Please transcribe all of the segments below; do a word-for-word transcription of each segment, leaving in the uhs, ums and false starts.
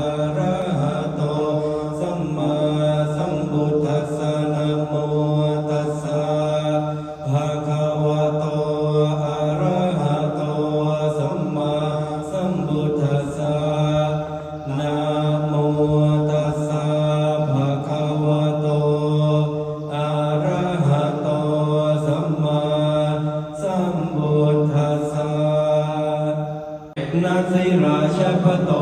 arahato sammāsambuddhassa. Namo tassa bhagavato arahato sammāsambuddhassa. Namo tassa bhagavato arahato sammāsambuddhassa. Nasi rājabhato.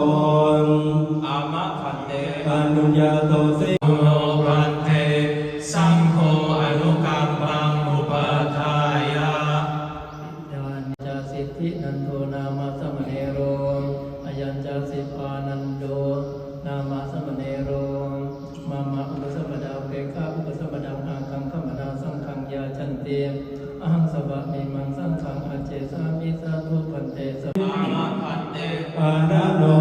Āma bhante. Anuññāto si. Bhante, saṅgho anukampaṃ upādāya. Ayañca Siddhinando nāma samaṇero, ayañca Sippānando nāma samaṇero, mama upasampadāpekkhā upasampadāya ākaṅkhamānā saṅghaṃ yācanti. Ahaṃ svāmimaṃ saṅghaṃ ācekshāmi. Sādhu bhante. Āma bhante. Anano